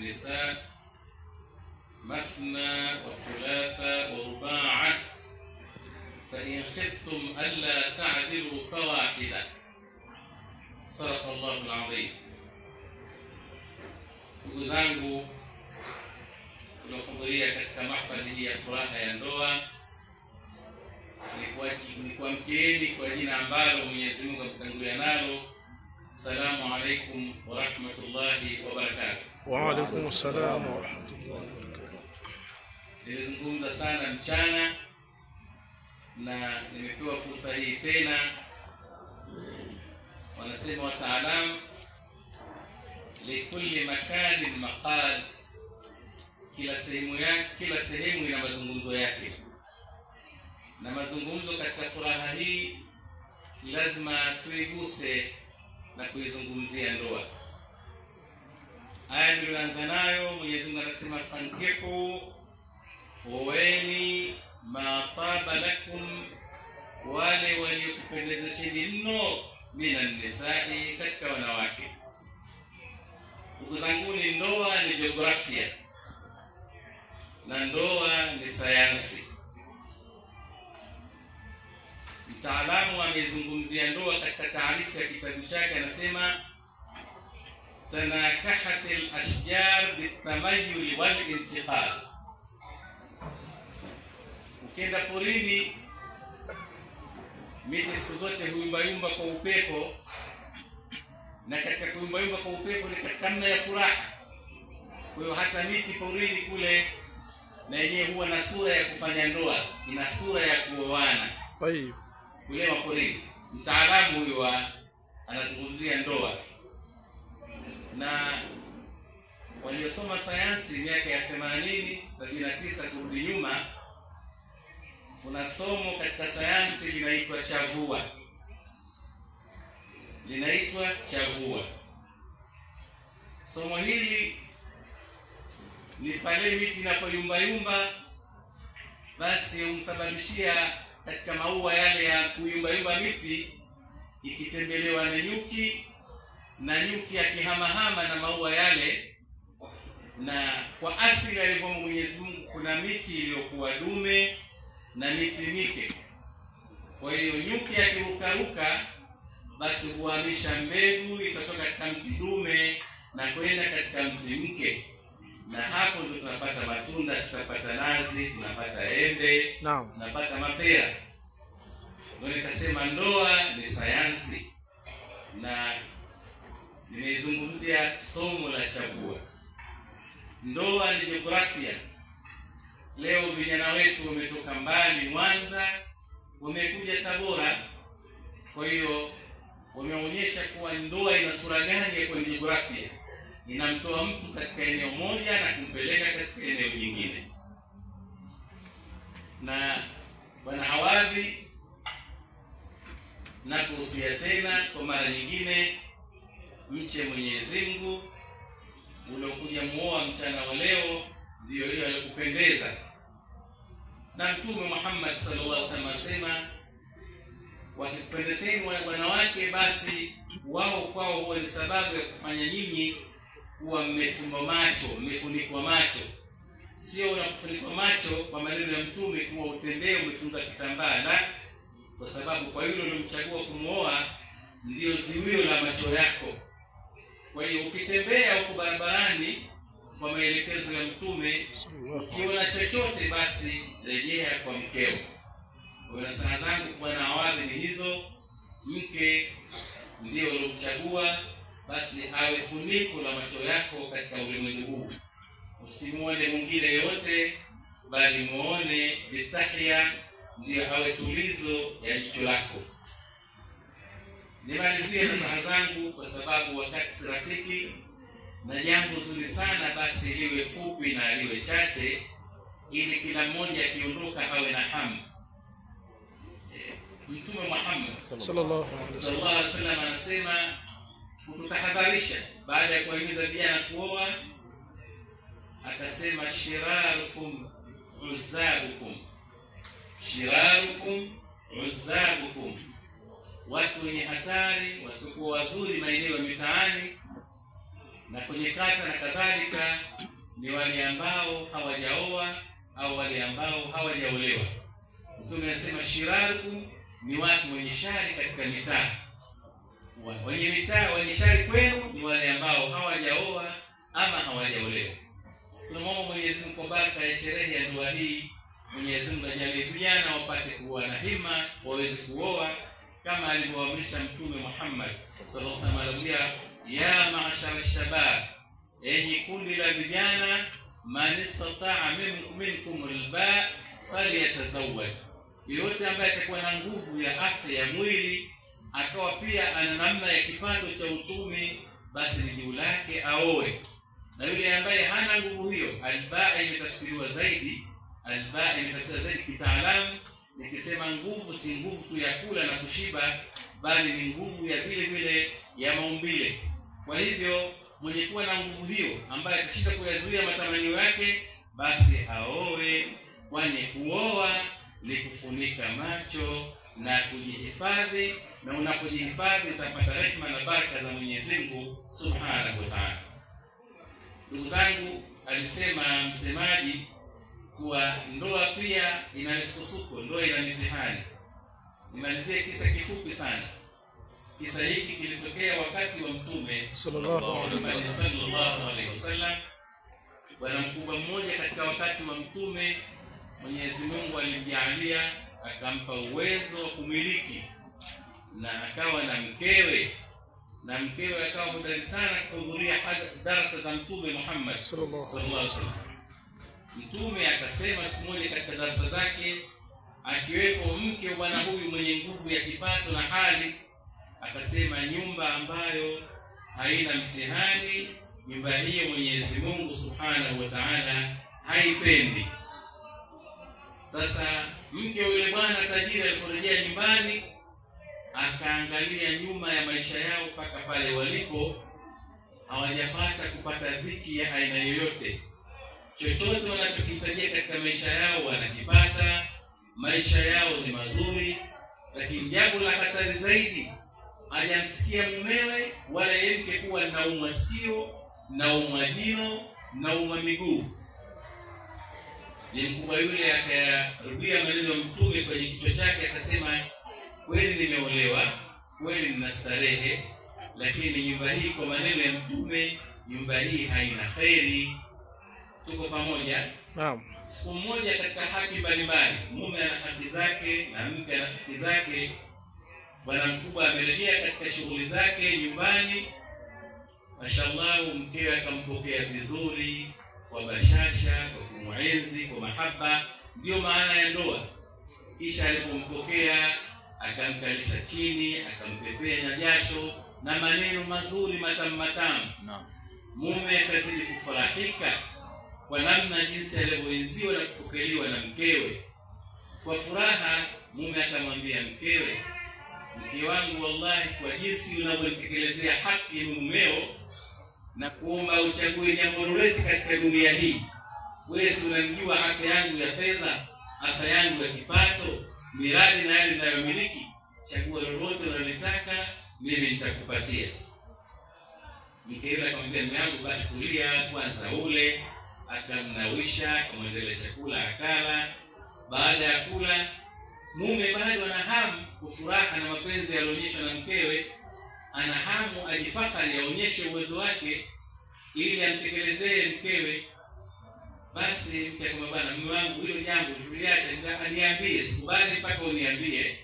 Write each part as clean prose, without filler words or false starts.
nisa mathna wa thulatha wa rubaa fa in khiftum alla ta'dilu fawahida. Sadaqa Allahu al-azim. Ndugu zangu tuliohudhuria katika mahfali hii ya furaha ya ndoa, nikuamkieni kwa jina ambalo Mwenyezi Mungu ametangulia nalo. Assalamu alaikum wa rahmatullahi wa barakatuh. Wa alaikum assalam wa rahmatullahi wa barakatuh. Nilizungumza sana mchana na nimepewa fursa hii tena. Wanasema wataalamu, likulli makanin maqal, kila sehemu ina mazungumzo yake, na mazungumzo katika furaha hii lazima tuiguse na kuizungumzia ndoa. Aya niliyoanza nayo, Mwenyezi Mungu anasema fankihu, oweni, ma taba lakum, wale waliokupendezesheni mno, minan nisai, katika wanawake. Ndugu zanguni, ndoa ni jiografia na ndoa ni sayansi. Mtaalamu amezungumzia ndoa katika taarifa ya kitabu chake, anasema tanakahat al-ashjar bitamayul wal intiqal. Ukienda porini, miti siku zote huyumbayumba kwa upepo, na katika kuyumbayumba kwa upepo ni katika namna ya furaha. Kwa hiyo hata miti porini kule na yenyewe huwa na sura ya kufanya ndoa, ina sura ya kuoana. Tayib. Kule maporini, mtaalamu huyo anazungumzia ndoa, na waliosoma sayansi miaka ya 80 79 kurudi nyuma, kuna somo katika sayansi linaitwa chavua, linaitwa chavua. Somo hili ni pale miti inapoyumbayumba, basi humsababishia katika maua yale ya kuyumbayumba miti ikitembelewa na nyuki, na nyuki akihamahama na maua yale. Na kwa asili alivyo Mwenyezi Mungu, kuna miti iliyokuwa dume na miti mike. Kwa hiyo nyuki akirukaruka, basi huhamisha mbegu ikatoka katika mti dume na kwenda katika mti mke, na hapo ndio tunapata matunda, tunapata nazi, tunapata embe, tunapata mapera. Ndio nikasema ndoa ni sayansi, na nimeizungumzia somo la chavua. Ndoa ni jiografia. Leo vijana wetu wametoka mbali Mwanza, wamekuja Tabora. Kwa hiyo wameonyesha kuwa ndoa ina sura gani ya kwenye jiografia, inamtoa mtu katika eneo moja na kumpeleka katika eneo jingine. Na Bwana Awadhi, na kuhusia tena kwa mara nyingine, mche Mwenyezi Mungu. Uliokuja muoa mchana wa leo ndiyo hiyo alikupendeza. Na Mtume Muhammad sallallahu alaihi wasallam asema, wakikupendezeni wanawake, basi wao kwao huwa ni sababu ya kufanya nyinyi kuwa mmefumba macho, mmefunikwa macho. Sio unakufunikwa macho kwa maneno ya Mtume kuwa utembee umefunga kitambaa, la, kwa sababu kwa yule uliomchagua kumuoa ndio ziwio la macho yako. Kwa hiyo ukitembea huko barabarani kwa maelekezo ya Mtume, ukiona chochote basi rejea kwa mkeo. Kwa hiyo nasaha zangu Bwana Awadhi ni hizo. Mke ndio uliomchagua, basi awe funiko la macho yako katika ulimwengu huu. Usimuone mwingine yote, bali muone bitahia, ndio awe tulizo ya jicho lako. Nimalizie nasaha zangu kwa sababu wakati si rafiki, na jambo zuri sana basi liwe fupi na liwe chache, ili kila mmoja akiondoka awe na hamu. Mtume Muhammad sallallahu alaihi wasallam anasema kututahadharisha baada ya kuwahimiza vijana kuoa, akasema shirarukum uzabukum, shirarukum uzabukum, watu wenye hatari wasiokuwa wazuri maeneo ya mitaani. Na kwenye kata na kadhalika ni wale ambao hawajaoa au wale ambao hawajaolewa. Mtume anasema shirarukum ni watu wenye shari katika mitaa. Wenye mitaa wenye shari kwenu ni wale ambao hawajaoa ama hawajaolewa. Tunamwomba Mwenyezi Mungu kwa baraka ya sherehe ya ndoa hii, Mwenyezi Mungu ajalie vijana wapate kuwa na hima, waweze kuoa kama alivyoamrisha Mtume Muhammad sallallahu alaihi wasallam, ya ma'ashara shabab, enyi kundi la vijana, man istata'a minkum albaa falyatazawwaj, yoyote ambaye atakuwa na nguvu ya afya ya mwili akawa pia ana namna ya kipato cha uchumi, basi ni juu lake aoe. Na yule ambaye hana nguvu hiyo, albaa imetafsiriwa zaidi, albaa imetafsiriwa zaidi kitaalamu. Nikisema nguvu, si nguvu tu ya kula na kushiba, bali ni nguvu ya vile vile ya maumbile. Kwa hivyo mwenye kuwa na nguvu hiyo, ambaye atashinda kuyazuia matamanio yake, basi aoe, kwani kuoa ni kufunika macho na kujihifadhi, na unapojihifadhi utapata rehema na baraka za Mwenyezi Mungu Subhanahu wa Ta'ala. Ndugu zangu, alisema msemaji kuwa ndoa pia ina misukosuko, ndoa ina mitihani. Nimalizie kisa kifupi sana. Kisa hiki kilitokea wakati wa Mtume Sallallahu alaihi Muhammad sallallahu alaihi wasallam. Bwana mkubwa mmoja katika wakati wa Mtume, Mwenyezi Mungu alimjaalia akampa uwezo wa kumiliki na akawa na mkewe, na mkewe akawa hodari sana kuhudhuria darasa za Mtume Muhammad Sallallahu sallallahu alaihi wasallam. Mtume akasema siku moja katika darasa zake, akiwepo mke bwana huyu mwenye nguvu ya kipato na hali, akasema nyumba ambayo haina mtihani, nyumba hiyo Mwenyezi Mungu Subhanahu wa Ta'ala haipendi. Sasa mke yule bwana tajiri aliporejea nyumbani, akaangalia nyuma ya maisha yao mpaka pale walipo, hawajapata kupata dhiki ya aina yoyote. Chochote wanachokihitajia katika maisha yao wanakipata, maisha yao ni mazuri. Lakini jambo la hatari zaidi, hajamsikia mumewe wala yeye mke kuwa naumwa sikio, naumwa jino, naumwa miguu. Ni mkubwa yule akayarudia maneno ya Mtume kwenye kichwa chake, akasema kweli nimeolewa, kweli nina starehe, lakini nyumba hii, kwa maneno ya Mtume, nyumba hii haina kheri. Tuko pamoja? Naam. Siku moja katika haki mbalimbali, mume ana haki zake na mke ana haki zake. Bwana mkubwa amerejea katika shughuli zake nyumbani, mashallah, mkewe akampokea vizuri, kwa bashasha, kwa kumuenzi, kwa mahaba. Ndiyo maana ya ndoa. Kisha alipompokea akamkalisha chini, akampepea na jasho na maneno mazuri matamu matamu. Mume akazidi kufurahika kwa namna jinsi alivyoenziwa na kupokelewa na mkewe. Kwa furaha mume akamwambia mkewe, mke wangu, wallahi, kwa jinsi unavyonitekelezea haki mumeo, na kuomba uchague jambo lolote katika dunia hii. Wewe si unanijua afya yangu ya fedha, afya yangu ya kipato, miradi na yale ninayomiliki. Chagua lolote unalotaka, mimi nitakupatia. Mke yule akamwambia, mume wangu, basi tulia kwanza ule. Akamnawisha, akamwendelea chakula, akala. Baada ya kula, mume bado ana hamu kufuraha na mapenzi yalionyeshwa na mkewe, ana hamu ajifahari, aonyeshe uwezo wake ili amtekelezee mkewe. Basi mke akamwambia, bwana, mume wangu, hilo jambo tuliacha, niambie, sikubali mpaka uniambie.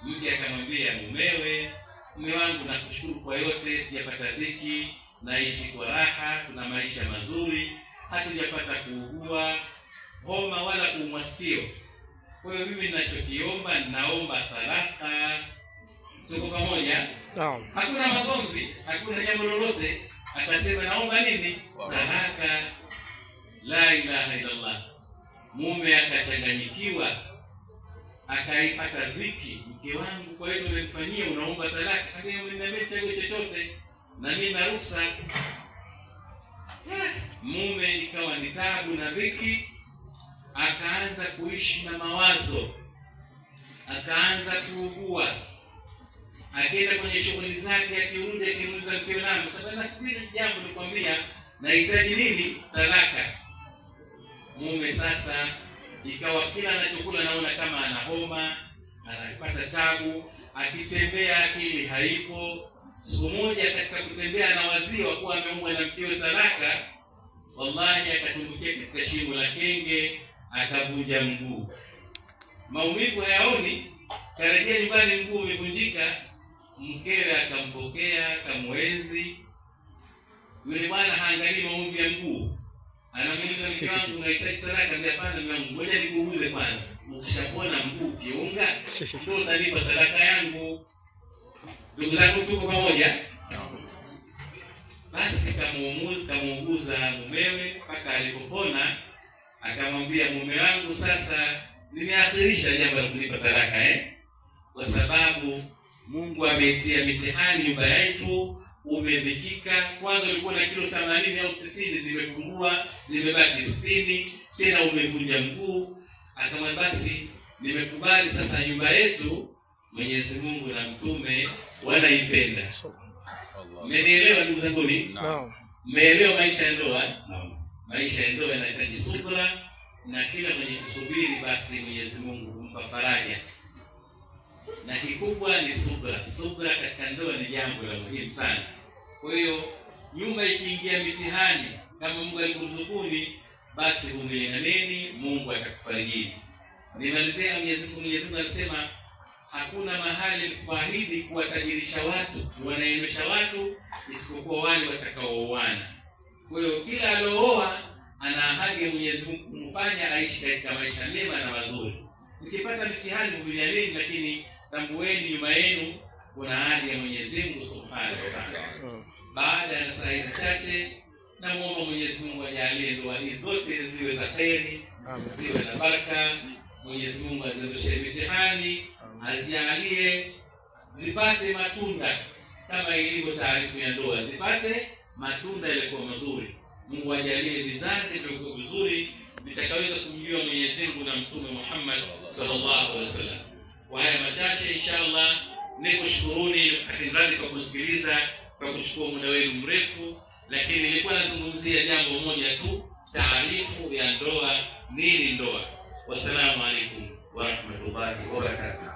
Mke akamwambia mumewe, mume wangu, nakushukuru kwa yote, sijapata dhiki, naishi kwa raha, tuna maisha mazuri, hatujapata kuugua homa wala kuumwa sikio. Kwa hiyo mimi ninachokiomba, ninaomba talaka. Tuko pamoja? Naam. Hakuna magomvi, hakuna jambo lolote. Akasema naomba nini? Talaka. La ilaha illallah. Mume akachanganyikiwa, akaipata dhiki. Mke wangu, kwa hiyo nimemfanyia, unaomba talaka? Akasema uniambie chague chochote na mimi na ruhusa. Mume ikawa ni taabu na dhiki, akaanza kuishi na mawazo, akaanza kuugua. Akienda kwenye shughuli zake, akirudi, akimuuliza mkewe, naam, sasa nasubiri jambo nikwambia, nahitaji nini? Talaka. Mume sasa ikawa kila anachokula naona kama ana homa, anapata tabu, akitembea akili haipo. Siku moja katika kutembea anawaziwa kuwa ameumwa na mkewe talaka, wallahi akatumbukia katika shimo la kenge, akavunja mguu. Maumivu hayaoni, karejea nyumbani, mguu umevunjika. Mkewe akampokea akamwenzi. Yule bwana haangalii maumivu ya mguu, anamuuliza mke wangu, unahitaji talaka? Ambia hapana, mume wangu, ngoja nikuuguze kwanza, ukishapona mguu ukiunga ndio utanipa talaka yangu. Ndugu zangu, tuko pamoja? Basi kamuuguza mumewe mpaka alipopona, akamwambia mume wangu, sasa nimeakhirisha jambo la kulipa talaka kwa sababu Mungu ameitia mitihani nyumba yetu, umedhikika. Kwanza ulikuwa na kilo 80 au 90, zimepungua, zimebaki 60, tena umevunja mguu. Akamwambia basi nimekubali sasa nyumba yetu Mwenyezi Mungu na Mtume wanaipenda. Mmenielewa ndugu zanguni? Naam. Mmeelewa maisha ya ndoa? Maisha ya ndoa yanahitaji subra, na kila mwenye kusubiri basi Mwenyezi Mungu humpa faraja, na kikubwa ni subra. Subra katika ndoa ni jambo la muhimu sana. Kwa hiyo nyumba ikiingia mitihani, kama Mungu alikuruzukuni, basi vumilianeni, Mungu atakufarijini. Nimalizia Mwenyezi Mungu, Mwenyezi Mungu alisema hakuna mahali kuahidi kuwatajirisha watu, kuwaneemesha watu isipokuwa wale watakaooana. Kwa hiyo kila alooa ana ahadi ya Mwenyezi Mungu kumfanya aishi katika maisha mema na mazuri. Mkipata mtihani vumilianeni, lakini tambueni nyuma yenu kuna ahadi ya Mwenyezi Mungu Subhanahu wa Ta'ala. Baada ya saa hizi chache, namuomba Mwenyezi Mungu ajalie ndoa hizi zote ziwe za kheri, ziwe na baraka. Mwenyezi Mungu aziondoshe mitihani, azijalie zipate matunda kama ilivyo taarifu ya ndoa, zipate matunda yaliyokuwa mazuri. Mungu ajalie vizazi vilivyokuwa vizuri vitakaweza kumjua Mwenyezi Mungu na Mtume Muhammad sallallahu alaihi wasallam. Kwa haya machache, inshallah nikushukuruni akimradhi kwa kusikiliza, kwa kuchukua muda wenu mrefu, lakini nilikuwa nazungumzia jambo moja tu, taarifu ya ndoa. Nini ndoa? Wassalamu alaikum warahmatullahi wabarakatuh.